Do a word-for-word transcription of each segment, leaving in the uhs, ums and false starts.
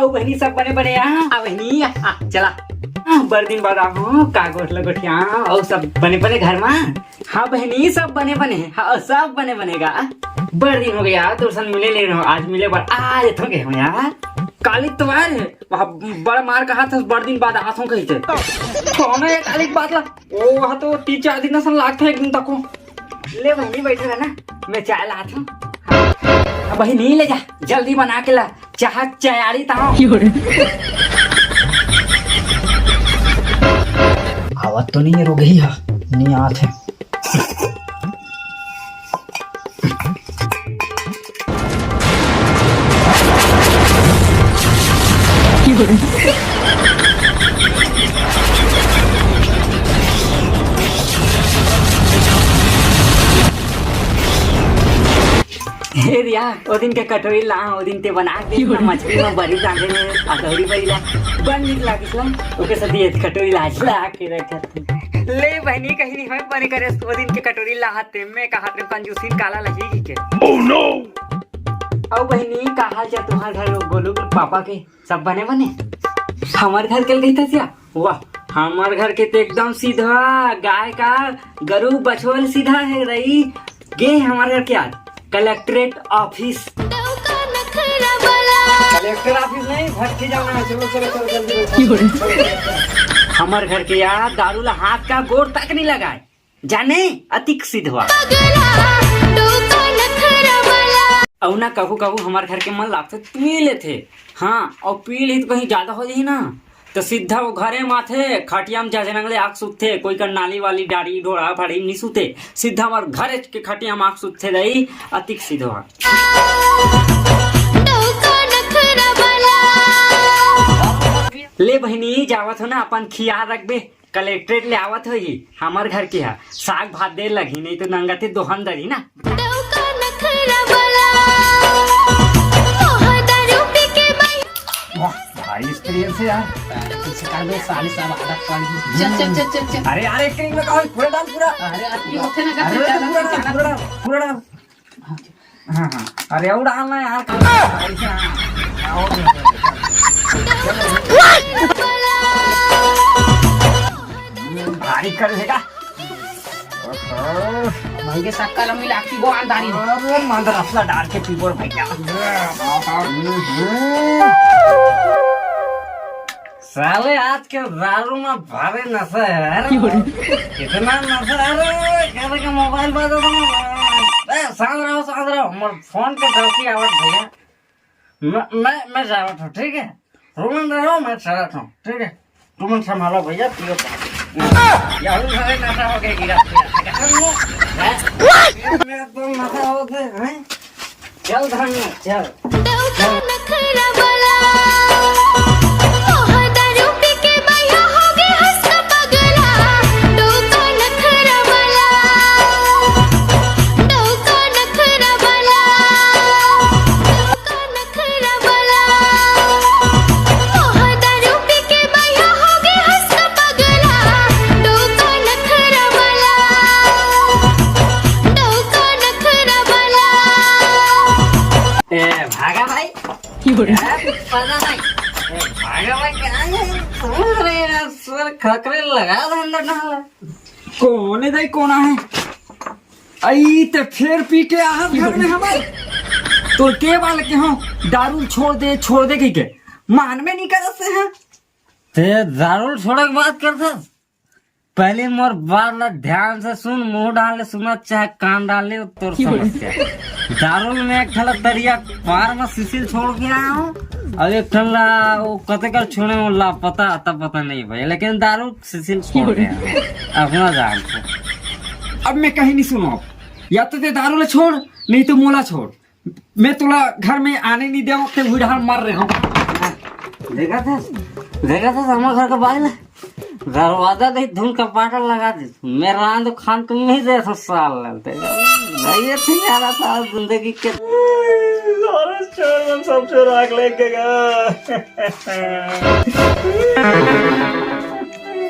ओ बहिनी, सब बने बने आ? आ बहिनी, आ, आ, चला। आ, बड़ दिन बाद आहूं, का गोठ ल गोठिया, अउ सब बने बने घर मा? हाँ बहिनी, सब बने बने हे। हाँ, सब बने बने गा। बड़ दिन हो गया, तोर संग मिले नइ रहेंव, आज मिले बर आ जाथंव कहे हंव यार। काली इतवार हे, वहाँ बड़ मार कहाथस, बड़ दिन बाद आथंव कहिथे। कौन हे ये काली के बात ला? ओ, वहाँ तो तीन चार दिन असन लागथे एक दिन तको। ले बहिनी, बइठे रह ना, मैं चाय लाथंव। हाँ। अब बहिनी, ले जा, जल्दी बना के ला, चाह चयारी ताव। आवत तो नइ हे रोगही हा, नइ आत हे। हे रिया, ओ दिन के कटोरी ला, ओ दिन ते बना के दे ना, मछली में बरी डाले में अदौरी बरी ला, बड़ नीक लागिस ला, ओकर सेती ये कटोरी ला, ला के रखत। ले बहिनी, कहीं नहीं होय, बने करे, ओ दिन के कटोरी ला हाथ ते में कहात रे कंजूसी काला लगी के। Oh no! अउ बहिनी, का हाल चाल तुम्हार घर गोलू के पापा के? सब बने बने? हमर घर के कहिथस या? वाह, हमर घर के तो एकदम सीधा, गाय का गरु बछवा ले सीधा हे रही। गे हमर घर के आज कलेक्ट्रेट ऑफिस। कलेक्टर ऑफिस नहीं, भट्टी जाना है। चलो, चलो, चलो, जल्दी, जल्दी। हमर घर के यार दारू ला हाथ का गोड़ तक नहीं लगाए। जाने अतिक सिधवा। अउ ना कहू कहू हमर घर के मन लागथे पी लेथे। हाँ, अउ पी लेही तो कहीं ज्यादा हो जाही ना, तो सीधा वो घरे माथे खटिया में जजरंग ले आके सुतथे। कोई कर नाली वाली डाड़ी ढोड़ा फाड़ी नहीं सुते, सीधा हमर घरे के खटिया में आके सुतथे। दई अतिक सिधवा। ले बहिनी, जावत हो ना, अपन खियाल रखबे। कलेक्ट्रेट ले आवत होही, हमर घर के ह। साग भात दे लगही, नहीं तो नंगते दोहन दरी ना। वाह, भारी एक्सपीरियंस है यार। तुझसे कर दो साले, सब आदत पड़ गई। चल, चल, चल, चल, चल। अरे यार, एक्टिंग में कहो, पूरा डाल, पूरा। अरे, अति होते ना, अरे, करते, पूरा डाल, चल, पूरा डाल, पूरा डाल। हाँ, हाँ। अरे, और डालना यार। भारी कर देगा। ओहो। महंगे शक्कर मिला के वो आंधारी। अरे, मदरसा डाल के पीबो रे भैया। हम्म। साले, आज के दारू में भारी नशा है यार। कितना नशा है रे, करे के मोबाइल बजा दो। ए, शांत रहो, शांत रहो, मोर फोन के गलती आवत भैया। मैं, मैं, मैं जावत हूँ, ठीक है? तुमन रहो, मैं चलत हूँ, ठीक है? तुमन संभालो भैया, पियो पानी। यही सारे नशा हो गया, गिरा, गिरा। मैं तो नशा होते हैं। चल धनिया, चल। डौका नखरा वाला, ओह दारू पी के भैया हो गे हंस का पगला। डौका नखरा वाला, डौका नखरा वाला, डौका नखरा वाला, ओह दारू पी के भैया हो गे हंस का पगला। डौका नखरा वाला, डौका नखरा वाला। ए, भागा भाई। की बोले? ए, पता नहीं। ए, भागा भाई, क्या है? समझ रहे हैं यार, सर खकरे लगा दे अंदर डाल। कौन है दाई, कौन है? आई ते फेर पी के आहत घर में हमारे। तो के बाल के हो, दारू छोड़ दे, छोड़ दे कही के। मान में नहीं करत से हैं। ते दारू छोड़े के बात करते? पहले मोर बात ला ध्यान से सुन, मुंह डाल ले सुनत, चाहे कान डाल ले, तोर समस्या। दारू में एक ठला तरिया पार में सीसील छोड़ के आया हूँ, और एक ठला वो कते कर छोड़े हूँ, ला पता, आता पता नहीं भाई, लेकिन दारू सीसील छोड़ के आया हूँ, अपना जान से। अब मैं कहीं नहीं सुनो, या तो ते दारू ले छोड़, नहीं तो मोला छोड़। मैं तोला घर में आने नहीं देव, ते उही डहार मर रहे हो। देखा था, देखा था, हमर घर का बाइल दरवाजा दे धुन का पाटा लगा दे। मैं रांध खान तुम नहीं दे तो साल लगते। भाई, ये थी यार, साल जिंदगी के सारे चोर मन सब चोर आग लग गया।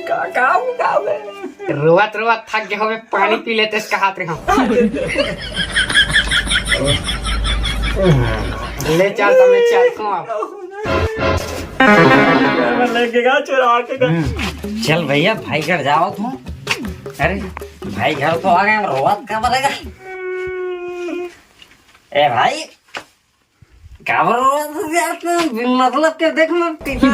का, का, का बे? रोवत रोवत थक गए होबे, पानी पी लेते इसका हाथ रे हम। ले चल, तो मैं चलता हूँ अब। चल भैया, भाई घर जावत हूँ। अरे, भाई घर तो आ गए, रोवत का बरेगा। ए भाई, काबर रोवत जात? बिन मतलब के देख ना, पीछे।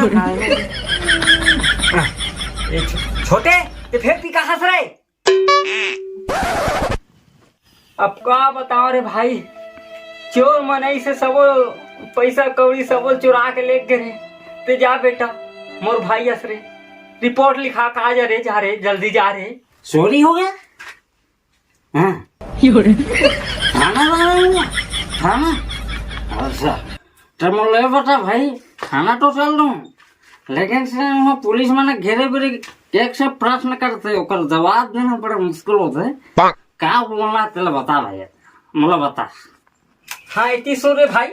ए छो-, छोटे, ते फेर पी का हंस रहे? अब का बताओ रे भाई, चोर मन ऐसे सबो पैसा कौड़ी सबो चुरा के लेके गे रे। ते जा बेटा, मोर भाई अस रे, रिपोर्ट लिखा का, जा रे, जा रे, जल्दी जा रे। चोरी हो गया? हाँ। थाना वाला हुआ? थाना? अच्छा। तो मोला ये बता भाई, थाना तो चल दूँ, लेकिन से वहाँ पुलिस मन घेरे बेरे एक से प्रश्न करते, ओकर जवाब देना बड़ा मुश्किल होता है। का बोलना है, तेला बता भाई, मोला बता। हाँ, इतनी सुन रे भाई,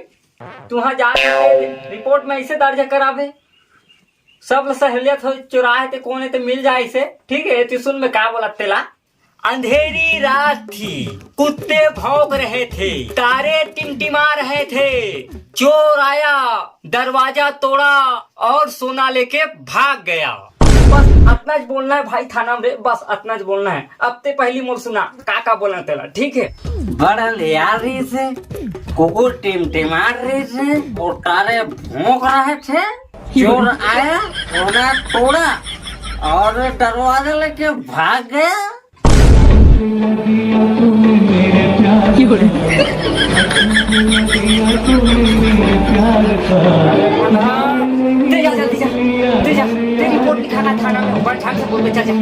तू वहाँ जा के रिपोर्ट में ऐसे दर्ज कराबे, सब सहेलियत हो चुराए ते कोने ते मिल जाए इसे, ठीक है? तू सुन मैं का बोला तेला। अंधेरी रात थी, कुत्ते भौंक रहे थे, तारे टिमटिमा रहे थे। चोर आया, दरवाजा तोड़ा और सोना लेके भाग गया। बस अतना ज बोलना है भाई थाना में रे, बस अतना ज बोलना है। अब ते पहली मोर सुना, का का बोलना तेला, ठीक है? बड़ अंधियार रहिस हे, कुकुर टिमटिमात रहिस हे, अउ तारे भौंक रहे थे। चोर आया, सोना तोड़ा और दरवाजा लेके भाग गया। ते जा, जल्दी जा, ते जा, ते रिपोर्ट लिखा का थाना में, बड़ झाक से बोल दे, चल जा।